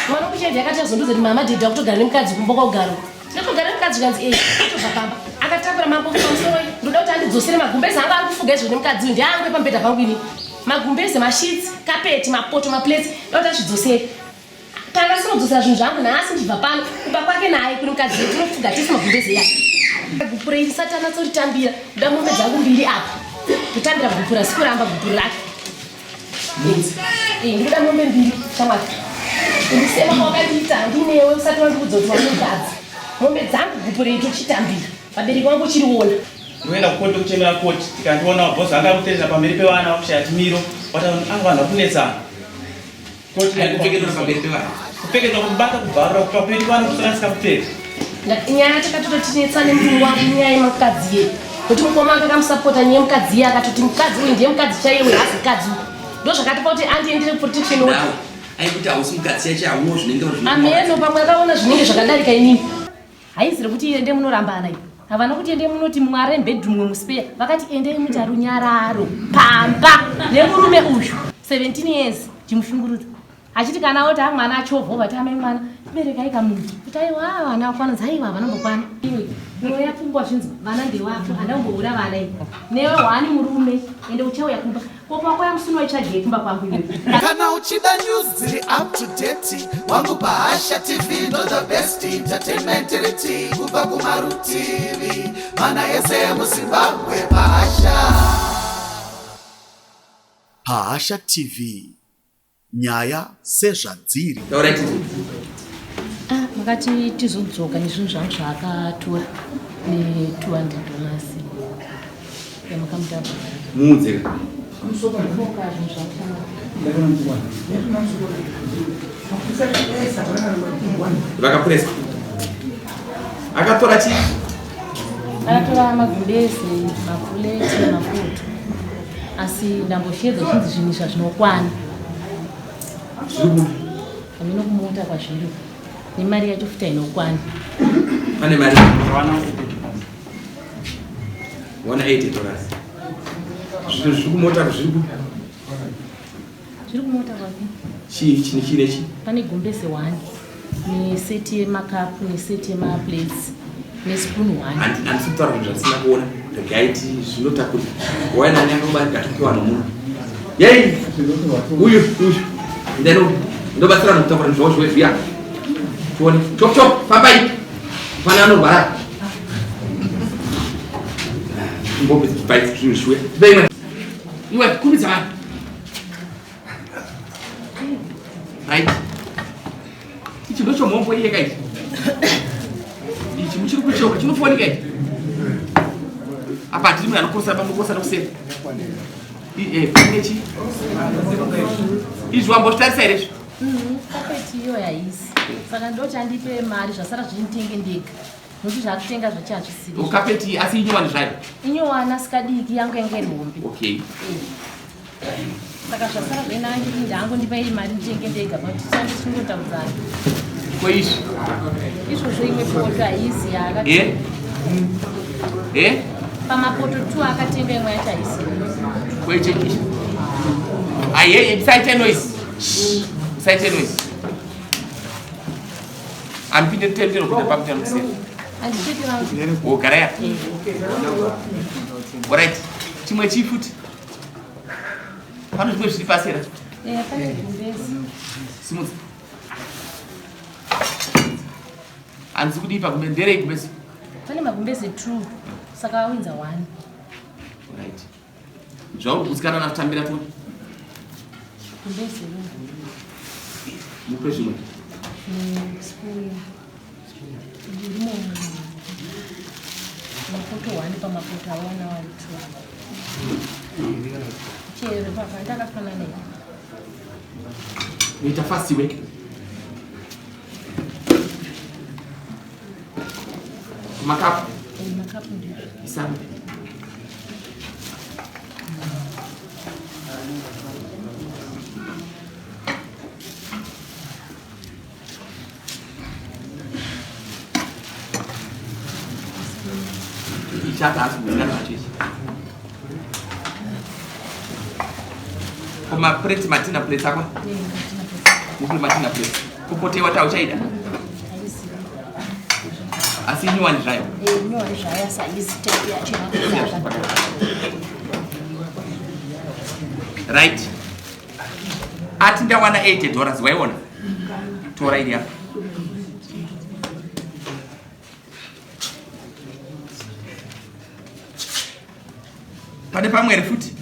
Mwana kuchedza yakati azondoza kuti mama dhedhi akutogara nemukadzi kumba kwaugara uko. Ndinotogara nemukadzi zvikanzi eh atobva pamba. Akatakura mambo pamusoro ndoda kuti andidzosere magumbeze anga ari kufuga izvo nemukadzi uyu ndiangu pamubhedha pangu ini. Magumbeze, masheets, kapeti, mapoto, maplates ndoda kuti azvidzosere. Kana asina kudzosera zvinhu zvangu nhasi ndichibva pano kumba kwake naye kune mukadzi wedu tinofuga tese magumbeze iya. Gupuro iri sati anatsoritambira ndoda mombe dzangu mbiri apa. Kutambira gupuro asi kuramba gupuro rake. Eh, ndikuda mombe mbiri shamwari. Kundisema kwawakandiita handinewe usati wandiudza kuti wane mukadzi. Mombe dzangu gupuro iri tochitambira. Vabereki vangu uchiriona. Ndoenda kukoti kuchemera koti tikandiona boss anga akuterera pamberi pevana vakushaya timiro vataona ah vanhu vakunetsana. Kupfekedzwa kubata kubvarura pamberi pevana kusanganisika kupfeka. Nyaya takatototinetsa nemurume wangu nyaya yemukadzi ye kuti mukoma wake akamusapota nyaya yemukadzi iye akatoti mukadzi uyu ndiye mukadzi chaiye uyu haasi mukadzi uyu ndozvakatipa kuti andiendere kuprotection order aikuti hausi mukadzi chaiche hauno zvinenge ameno pamwe akaona zvinenge zvakadarika inini Haizi rekuti ende munorambana iyi. Havana kuti ende munoti mware bedroom muspare. Vakati endei muita runyararo pamba nemurume uyu 17 years chimushungurudza. Achiti kana oti mwana achovha vati amai mwana berekai kamunhu. Kuti aiwa vana vakwana dzaiwa havana mbokwana. Iwe unoya pfungwa zvinzi vana ndewako handamboura vana iyi. Newe wani murume ende uchauya kumba. Ko pako yamusino waitsvagei kumba kwangu iwe. Kana uchida news dziri up to date wangu paHasha TV ndo the best entertainment riti kubva kumarutivi mana ese emuZimbabwe paHasha. PaHasha TV nyaya sezvadziri. Taurai titi. Ah, makati tizodzoka nezvinhu zvangu zvaakatora ne 200 dollars yamakamutapa. Muudze ka. Vakapresa. Akatora chii? Akatora magumbezi, mapuleti, mapoto. Asi ndamboshedza chinzi zvinhu izvi zvinokwana. Zviri kupi? Hameno kumota kwazviri. Nemari yacho futi hainokwana. Pane mari 180 dollars. Zvinhu zviri kumota zviri kupi? Zviri kumota kwapi? Chii chine chii nechi? Pane gumbeze one neseti yemakapu neseti yemaplates nespoon one. Handisi kutaura zvinhu zvandisina kuona. Regai ti zvinotakurika. Waya nani akakubarika atopiwa nomunhu. Yei! Uyu uyu. Ndeno ndobatsira nokutakura zvawo zviwe zviya. Tione. Chop chop fambai. Pane anorwara. Mbombe bites zvinhu zviwe. Tipei imwe. Iwe kumidza vanhu. Right. Ichi ndochomhombo iye ka ichi. Ichi muchiri kuchoka chinofonika ichi. Apa tiri munhu anokosa pamukosa nokuseka. Eh, pane chi? Izvi wambozvitarisa here izvi? Kapeti iyo haisi. Saka ndoti andipe mari zvasara zvinditenge ndega. Nokuti zvakutenga zvacho hazvisiri. Kapeti asi inyowani zvayo? Inyowani asi kadiki yangu yange iri hombe. Okay. Saka zvasara zvenangi ndangu ndipa iyi mari nditenge ndega but tisange tichingotauzana. Ko izvi? Izvozvo imwe poto haisi yaakati. Eh? Eh? Pamapoto 2 akatenga imwe yacho haisi. Ko ichi ichi? Aye, musaite noise. Musaite noise. Amupinde tendero kuda pamutano kuseri. Handichete vangu. Wogara ya. Alright. Chimwe chii futi? Pano zvimwe zviri pasi here? Eh, pane gumbezi. Simudza. Hanzi kudii pagumbezi? Nderei gumbezi? Pane magumbezi 2. Saka awinza 1. Alright. Zvauri kugutsikana nazvo tambira toni. Gumbezi. Mupe zvimwe. Spoon. Ndimo mapoto 1 pamapoto awana 1 2. Chero papa ndakafanana nei. Unoita fast iwe. Makapu. Makapu ndizvo. Isambe. Ichata asi kuzikanwa nacho ichi. Ko mapreti matina plates akwa? Mupe matina plates. Kupote wati hauchaida asi inyowani zvayo inyowani zvayo asi haizi type yacho yakutanga. Right, ati ndawana 80 dollars, waiona? Tora iri apa. Pane pamwe here futi?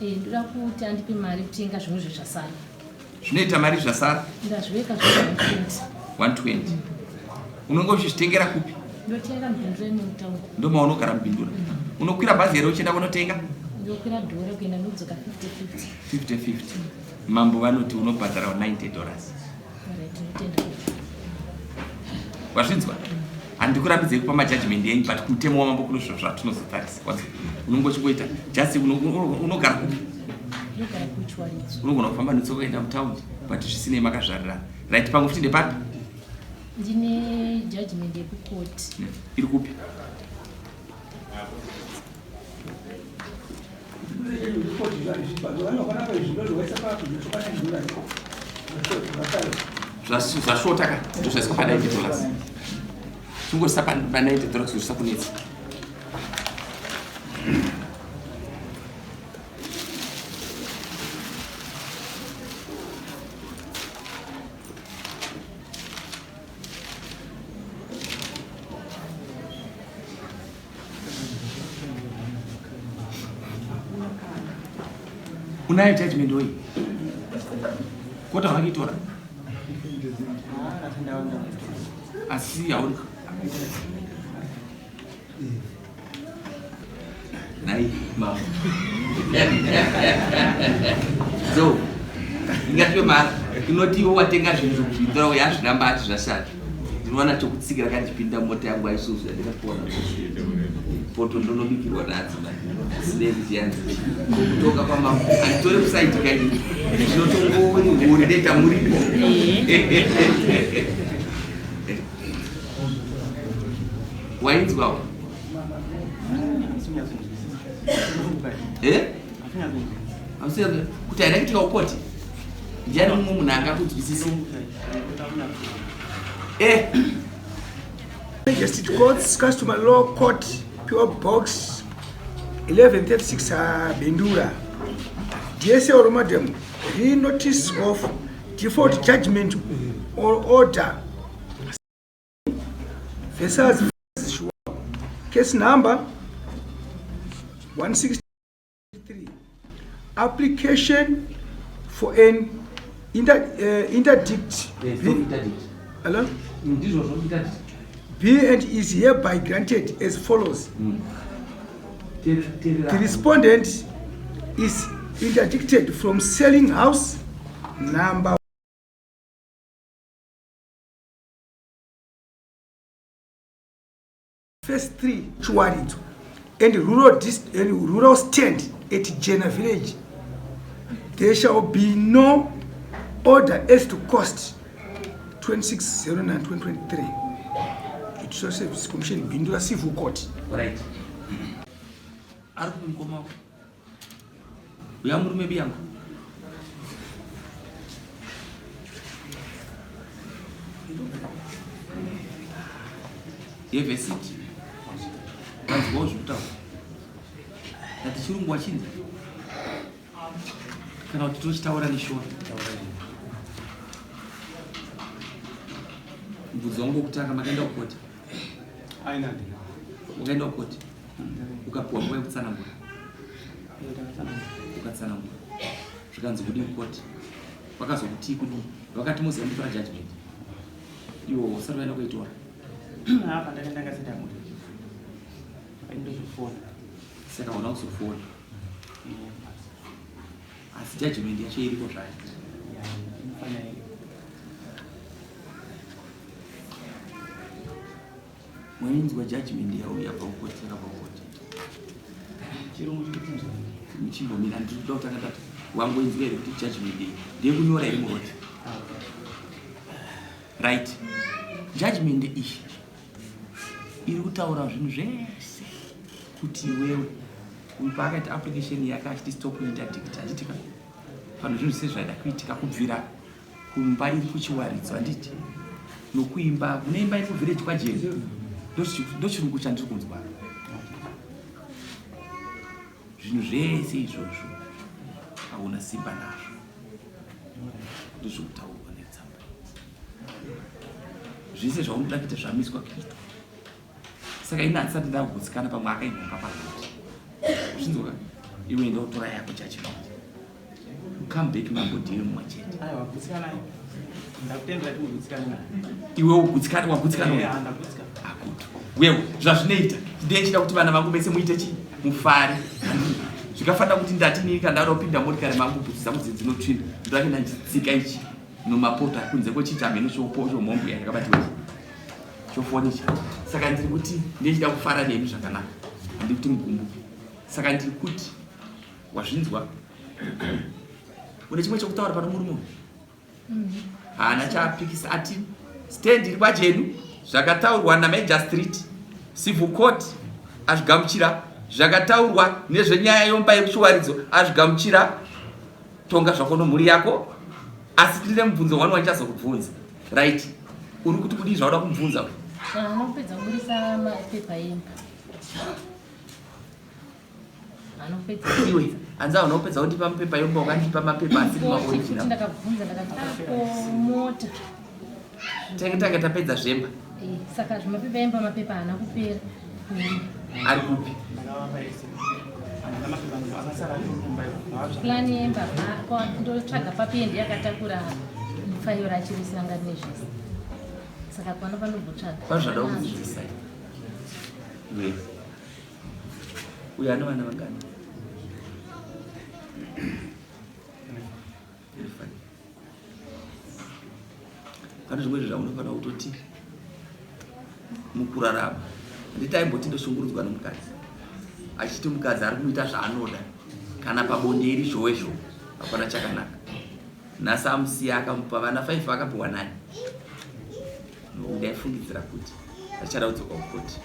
Ndoda kuti andipe mari kutenga zvimwe zvezvasara. Zvinoita mari zvasara? Ndazviweka zve 120. Unonge uchizvitengera kupi? Ndotenga muBindura imotauni. Ndomaunogara muBindura? Unokwira bhazi here uchienda kunotenga? Ndokwira dhora kuenda nodzoka, 50 50. 50 50. Mambo vanoti unobhadhara 90 dollars. Alright, ndotenda. Wazvinzwa? Handikurambidzei kupa majudgment enyu, but kumutemo wamambo kuno zviro zvatinozotarisa. Wanzwa? Unonge uchingoita just unogara kupi? Ndogara kuChiwaridzo. Unogona kufamba netsoka kuenda mutaundi, but zvisinei makazvarirana. Right, pamwe futi ndepapi? Ndine judgment yekukoti. Iri kupi? Zvashota ka, ndozvaiswa pa 90 dollars. Chingosisa pa 90 dollars zvisakunetsa. Unayo judgment wei? Kota wakitora asi hauri nai mama. So ingatiwe mari inoti iwe watenga zvinhu zvekuzvitora, uye azviramba ati zvashata. Ndinowana chokutsikira kandichipinda mota yangu aisusu yandikapiwa poto, ndonobikirwa nadzo sinei chiyanzi kutonga kwamambo handitore kusaitika ini, zvinotongori huri ndoita muripo. Wainzwawo? Eh? Kuti haina kuitika kukoti? Ndiani mumwe munhu angakunzwisisa? Eh. Majesty Courts, Customary Law Court, PO Box 1136, Bindura. DSA or Madam, re notice of default judgment or order versus case number 163. Application for an interdict. Interdict. Hello? Ndizvozvo, interdict. Be and is hereby granted as follows. The respondent is interdicted from selling house number Phase 3 Chiwaridzo and rural stand at Jena village. There shall be no order as to cost. 2609 2023, Judicial Service Commission, Bindura Civil Court. Right, ari kupi mukoma wako uya murume biyangu? Yevhesiti vanzwawo zvekutaura ati chirungu wachinza kana kuti tochitaura neshona? Mubvunzo wangu wokutanga, makaenda kukoti? Wakaenda kukoti, ukapiwa nguva yekutsanangura, ukatsanangura, zvikanzi kudii kukoti? Vakazokutii kudii? Vakati muziva mutora judgment iwo usati waenda kuitora? Apa ndakaenda ndakasita ndozofona. Saka hauna kuzofona, asi judgment yacho iriko zvayo? Inofanira iri. Wainzwa judgment yauya pakukoti, yakabva kukoti? Chirungu chikutinzwa. Muchimbomira, ndiri kuda kutanga ndati wangoinzwa here kuti judgment iyi ndeyekunyora iri muroti? Right, judgment iyi iri kutaura zvinhu zvese kuti iwewe uyu paakaita application yake achiti stop interdict, achitika pano zvinhu zvese zvaida kuitika kubvira. Kumba iri kuchiwaridzo handiti nokuimba kune imba iri kuvillage kwajeri ndochirungu chandiri kunzwa zvinhu zvese izvozvo hauna simba nazvo ndozvokutaurwa netsamba zvese zvaunoda kuita zvamiswa kuitwa saka ini handisati ndakugutsikana pamwe akainhonga paroti zvinzwa iwe enda utora yako judgment come back mambo ndiwe mumwe chete iwe ugutsikana wagutsikana akuti wewe zvazvinoita ndiye chida kuti vana vangu vese muite chi mufare zvikafanira kuti ndati nini kana ndauda kupinda motikari mangu bhutsu dzangu dzi dzinotsvina ndoake ndachitsika ichi nomapota kunze kwechiita mheno chomhombwe yakabatiwa ichi chofonicha saka ndiri kuti ndichida kufara nemi zvakanaka handiri kuti mugumbuke saka ndiri kuti wazvinzwa une chimwe chekutaura pano murume uyu haana chaapikisa ati stand iri kwajenu zvakataurwa namajor street civil court azvigamuchira zvakataurwa nezvenyaya yomba yekuchiwaridzo azvigamuchira tonga zvako nomhuri yako asi tine mubvunzo wani wandichazokubvunza right uri kuti kudii zvauda kumubvunza anopedza kuburisa mapepa emba iwe hanzi hauna kupedza kundipa mapepa yomba wakandipa mapepa asiri maoriginal ndakabvunza ndakati ko mota tange tanga tapedza zvemba eh, saka zvemapepa emba mapepa haana kupera ari kupi plani yemba ndotsvaga papi yendi yakatakura fayo rachirisanga nezvese saka pano panombotsvaga pazvada kudzidzisa iwe uyo ane vana vangani pane zvimwe zvinhu zvaunofanira kutoti mukurarama handiti aimboti ndoshungurudzwa nomukadzi achiti mukadzi ari kumuita zvaanoda kana pabonde iri zhowe zhowe hapana chakanaka nhasi amusiya akamupa vana 5 akapiwa nani ndaifungidzira kuti achada kudzoka kukoti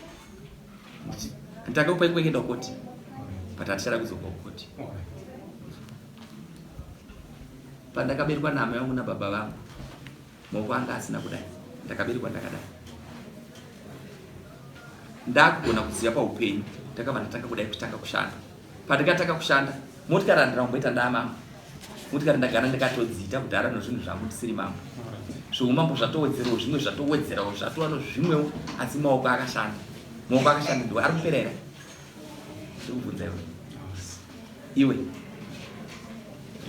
ndakakupa ingwe kuenda kukoti but hatichada kudzoka kukoti pandakaberekwa naamai vangu nababa vangu maoko anga asina kudai ndakaberekwa ndakadai ndakugona kuziva paupenyu ndakabva ndatanga kudai kutanga kushanda pandikatanga kushanda motikari handina kumboita ndamambo motikari ndagara ndikatodziita kudhara nozvinhu zvangu ndisiri mambo zveumambo zvatowedzerawo zvimwe zvatowedzerawo zvatova nozvimwewo asi maoko akashanda maoko akashanda ndiwe ari kupera here ndikubvunza iwe iwe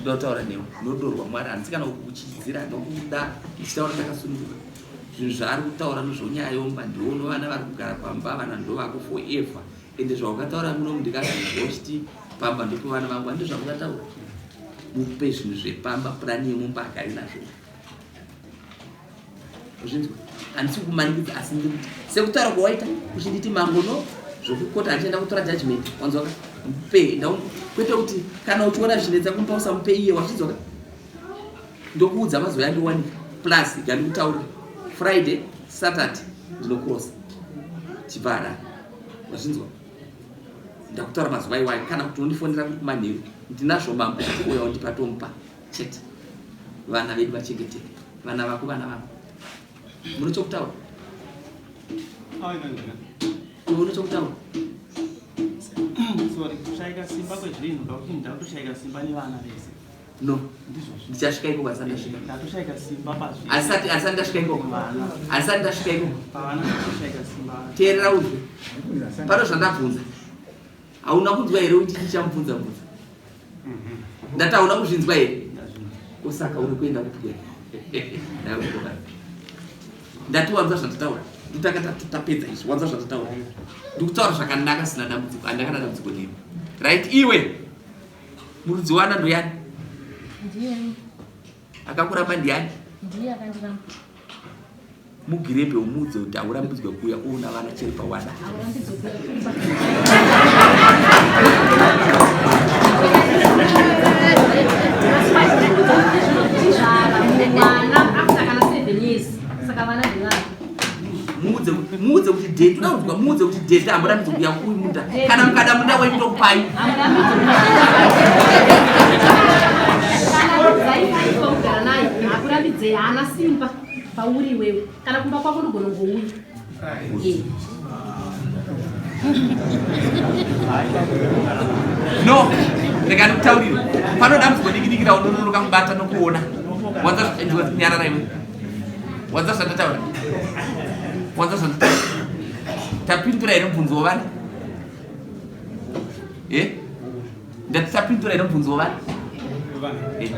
ndotaura newe ndodorwa mwari handisi kana kukuchidzira ndokuda ndichitaura ndakasununguka zvinhu zvaari kutaura nozvonyaya yomba ndiono vana vari kugara pamba vana ndovako forever ende zvawakataura muno ndikazvinzwa uchiti pamba ndipo vana vangu handi zvamukataura mupe zvinhu zvepamba purani yemumba agari nazvo uzvinzwa handisi kumanikidza asi ndikuti sekutaura kwawaita uchinditi mambo no zvokukota handichaenda kutora judgment wanzwaka mupe kwete kuti kana uchiona zvichinetsa kumupa usamupe iye wazvinzwaka ndokuudza mazuva yandiwanika plus gandikutaurira friday saturday ndinokurosa chibva harare wazvinzwa ndakutaura mazuva iwayo kana kuti unondifonera kuri kumanheru ndinazvo mambo kuti uya undipa tomupa chete vana vedu vachengeteke vana vako vana vangu mune chokutaura iwe une chokutaura sorry kushaika simba kwezvinhu ndakuti ndakutoshayika simba nevana vese no ndichasvika ikoko asati ndasvika asati asati ndasvika ikoko asati ndasvika ikoko teerera uzwe pano zvandabvunza hauna kunzwa here kuti ndichamubvunza bvunza ndati hauna kuzvinzwa here kosaka uri kuenda kupi ndati wanzwa zvandataura ndotanga tapedza izvi wanzwa zvandataura ndikutaura zvakanaka sina dambudziko handakana dambudziko newe right iwe Murudzi wana ndoyani? Ndiye. Akakuramba ndiyani? Ndiye akandiramba. Mugirebhe umuudze kuti haurambidzwe kuuya kuona vana chero pawada. Haurambidzwe kuuya kumba. Mwana after kana 7 years saka vana ndevana muudze muudze kuti date unaudzwa muudze kuti date hamurambidzwe kuuya kuuyu munda kana mukada munda wenyu tokupai Murambidzei haana simba pauri iwewe. Kana kumba kwako ndogona kungouya. Eh. No, rega ndikutaurire. Pano dambudziko diki diki raunononoka kubata nokuona. Wanza nyarara iwe. Wanza zvandataura. Wanza zvandataura. Tapindura here mubvunzo wevana? Eh? Ndati tapindura here mubvunzo wevana? Eh.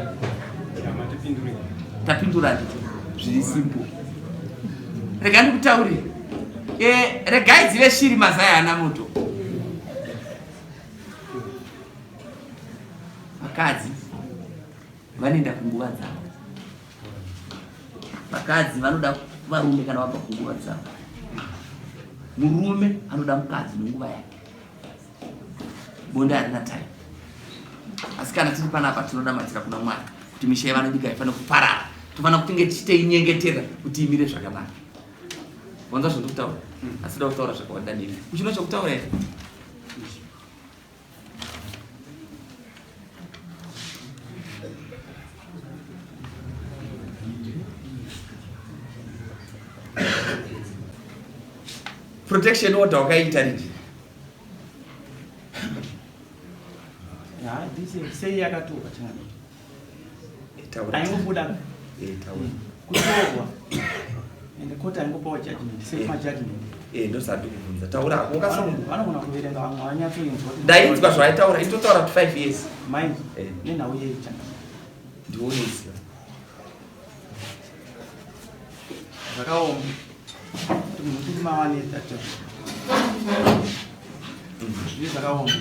Tapindura nditi zviri simple. Rega ndikutaurire. Eh, regai dzive shiri mazai haana muto. Vakadzi vanoenda kunguva dzavo. Vakadzi vanoda varume kana vabva kunguva dzavo. Murume anoda mukadzi nenguva yake. Bonde harina time. Asi kana tiri panapa tinonamatira kuna Mwari kuti misha yevana nyika haifanira kuparara. Tofanira kutinge tichiteinyengetera kuti imire zvakanaka. Wanzwa zvandiri kutaura? Asi da kutaura zvakawanda nemi. Uchino chokutaura here? Protection order wakaita rini? Sei yakatorwa chingano? Taura. Aingobuda. Eh, taura. Kutorwa. Ende court aingopawo judgment, safe ma judgment. Eh, ndosati kubvunza. Taura wakasonga. Vanogona kuverenga vamwe vanyatsoinzwa. Ndainzwa zvaitaura, itotaura kuti 5 years. Mind. Eh. Nenhau yei changa. Ndiwe unoziva. Zvakaoma. Kuti munhu kuti mawanetsa cho. Zviri zvakaoma.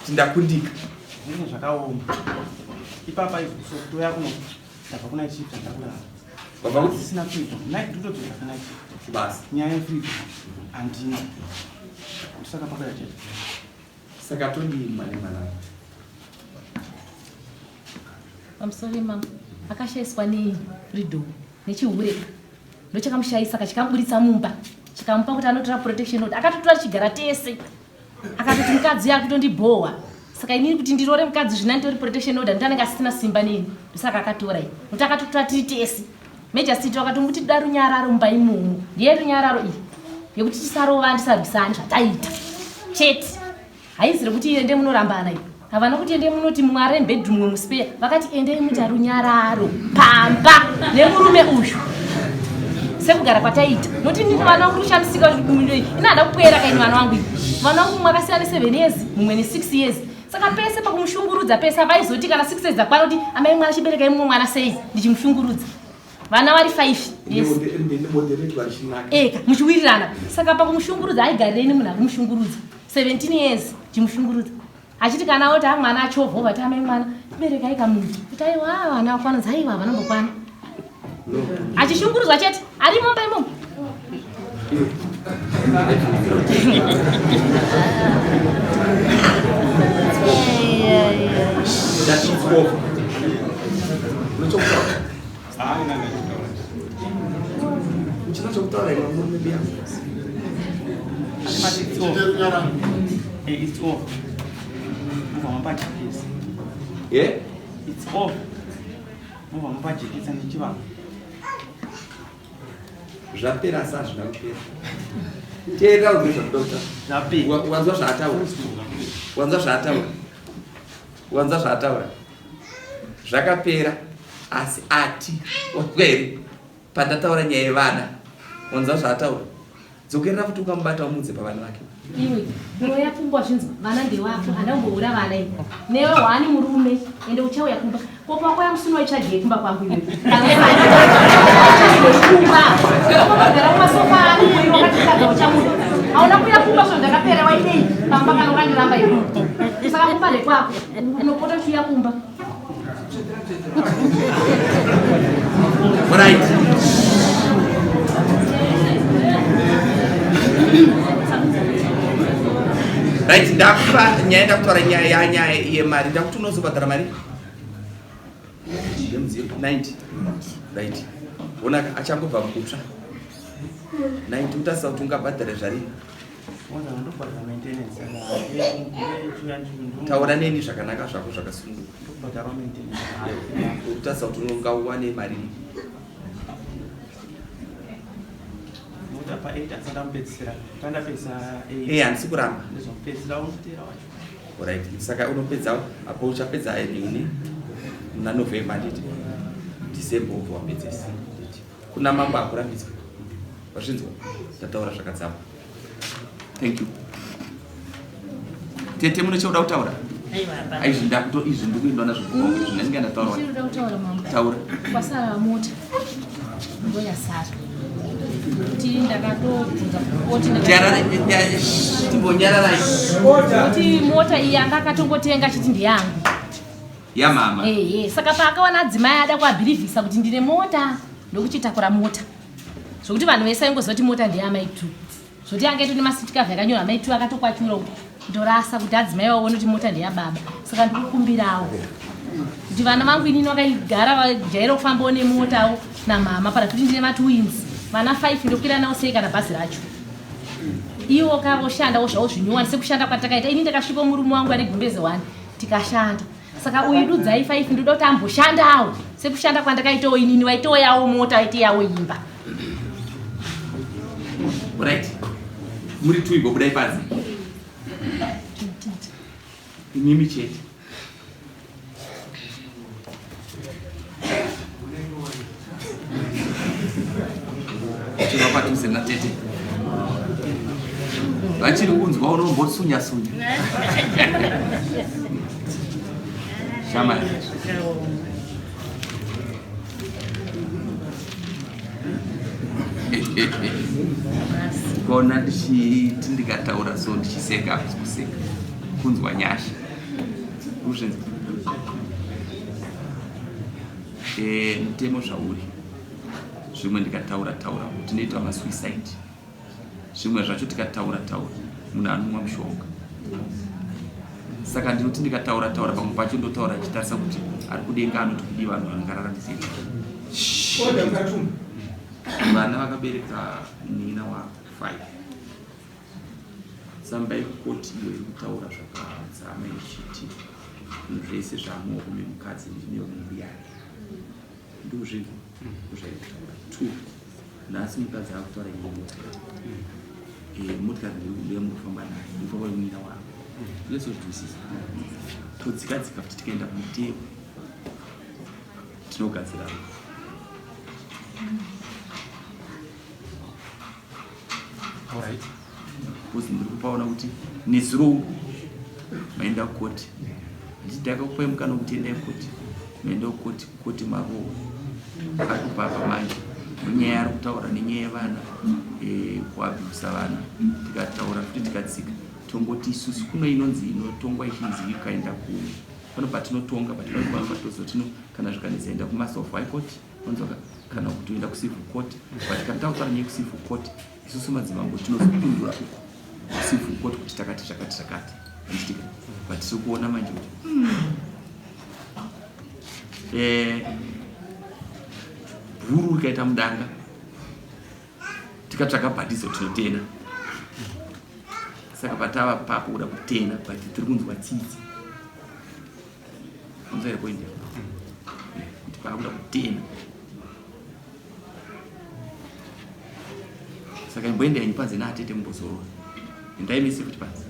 Ndakundika. Zvinenge zvakaoma. Ipapa so kutoya kuno ndabva kuna chief ndakurara. Wabva kuti Sina freedom. Night ndotodzoka kuna chief. basa. Nyaya yefreedom handina. Ndosaka pakauya chete. Saka todii mane mwana? Pamusoro mama akashaiswa nei freedom nechihure ndochakamushaisa kachikamuburitsa mumba chikamupa kuti anotora protection order akatotora tichigara tese akatoti mukadzi uyo akutondibhowa saka inini kuti ndirore mukadzi zvina nditori protection order ndoto anenge asisina simba neni ndosaka akatora iyi nokuti akatotora tiri tese major city wakatomuti da runyararo mumba imomo ndiye runyararo iyi yekuti tisarova ndisarwisani zvataita chete Haizi rekuti ende munorambana iyi. Havana kuti ende munoti mware bedroom muspare. Vakati endei muita runyararo pamba nemurume uyu. Sekugara kwataita. Noti ndini vana vangu kushamisika ina hada kupwera kaini vana vangu. Vana vangu mumwe akasiyana ne 7 years, mumwe ne 6 years. Saka pese pakumushungurudza pese vaizoti kana 6 years dzakwana kuti amai mwana chiberekai mumwe mwana sei ndichimushungurudza. Vana vari 5 years. Eka muchiwirirana. Saka pakumushungurudza aigarirei nemunhu akumushungurudza. 17 years chimushungurudza achiti kana oti a mwana achovha obva ti amai mwana berekai kamunhu kuti aiwa vana vakwana dzaiwa havana mbokwana achishungurudzwa chete arimo mumba imomo Uchina chokutaura here murume biya? It's over. Mubva mapajekesa. Yeah? It's over. Mubva mapajekesa nechivanhu. Zvapera asi hazvina kupera. Teerera unzwe zvakuda Zvapera. Wanzwa zvaataura. Wanzwa zvaataura. Wanzwa zvaataura. Zvakapera asi ati wanzwa here pandataura nyaya yevana wanzwa zvaataura dzokerera futi ukamubata umudze pavana vake iwe unoya kumba zvinzi vana ndewako handa kumbohura vana iwe newe waani murume ende uchauya kumba ko pako yamusino waitsvagei kumba kwangu iwe kumba unogara mumasofa ako iwe wakatitsvaga uchamuda hauna kuya kumba zvo ndakapera waidei pamba kana wakandiramba iwe saka kumba ndekwako unopota uchiuya kumba Right. Right, ndakupa nyaya ndakutaura nyaya yanyaya yemari ndakuti unozobhadhara mari yemudziyo 90 right ona achangobva mukutsva 90 utasisa kuti ungabhadhare zvarini Taura neni zvakanaka zvako zvakasununguka. Urikutarisa kuti unonga uwane mari. Eh, handisi kuramba. Alright, saka unopedza apo uchapedza nini muna November handiti? December wobva wapedzesa. Kuna mambo hakurambidzwa. Wazvinzwa? Ndataura zvakadzama. Thank you. Tete mune chauda kutaura? Aizvi ndakuto izvi ndikuendwa nazvo kuti zvinenge ndataura. Chinoda kutaura mambo. Taura. Kwasara mota. Ndoyasara. Kuti ndakatobvunza kukoti Timbonyararai. Kuti mota iyi anga akatongotenga achiti ndiyangu. Yamama. Ehe, saka paakawana adzimai ada kuabhirivhisa kuti ndine mota ndokuchitakura mota. Zvokuti vanhu vese vaingoziva kuti mota ndeyamai two. Zvoti anga itori nemasiti cover yakanyorwa mai two akatokwachura uku kutorasa kuti adzimai vaone kuti mota ndeyababa. Saka ndikukumbirawo kuti vana vangu inini vakaigara vajaira kufambawo nemotawo namama para kuti ndine matwins vana 5 ndokwira nawo sei kana bhazi racho. Iwo ka voshandawo zvavo zvinyowani sekushanda kwatakaita ini ndakasvika murume wangu ane gumbeze 1 tikashanda. Saka uyu dudzai 5 ndoda kuti amboshandawo sekushanda kwandakaitawo inini waitawo yawo mota waite yawo imba. Right. Muri two igo budai panze. Imimi chete. Tinopa padhuze natete. Vachiri kunzwa unombotsunya sunya. Shama. Kona ndichiti ndikataura so ndichiseka hakusi kuseka kunzwa nyasha kuzvinzwa mutemo zvauri zvimwe ndikataura taura tinoita masuicide zvimwe zvacho tikataura taura munhu anomwa mushonga saka ndinoti ndikataura taura pamwe pacho ndotaura achitarisa kuti ari kudenga anoti kudii vanhu vangararamisei vana vakabereka munin'ina wa 5 tsamba yekukoti iyo iri kutaura zvakadzama ichiti zvinhu zvese zvamuoko memukadzi ndine mhuri yake ndozvinhu zvairi kutaura 2 nhasi mukadzi akutaura iye motikari motikari ndeyemukufamba nayo ndikufamba nemunin'ina wako ndinyatsozvinzwisisa todzika dzika futi tikaenda kumutemo tinogadzira Alright. Because ndiri kupaona kuti nezuro maenda kukoti handiti ndakakupai mukana wekuti endai kukoti maenda kukoti kukoti marohwa ari kubva manje nenyaya yaari kutaura nenyaya yevana kuabhusa vana tikataura futi tikatsika tongoti isusu kuno inonzi inotongwa ichinzi ikaenda ku pano patinotonga but pano patozotino kana zvikanetsa enda kumaster of high court onzoka kana kuti uenda kucivil court but kana takutaura nyaya yekucivil court isusu madzimambo tinozopindura uko kucivil court kuti takati zvakati zvakati anditika but tiri kuona manje kuti bhuru rikaita mudanga tikatsvaga bhadhizo tinotena saka patava papo kuda kutena but tiri kunzwa tsitsi unzwa here point kuti paakuda kutena saka imboenda henyu panze naatete mumbozorora endai mese kuti panze.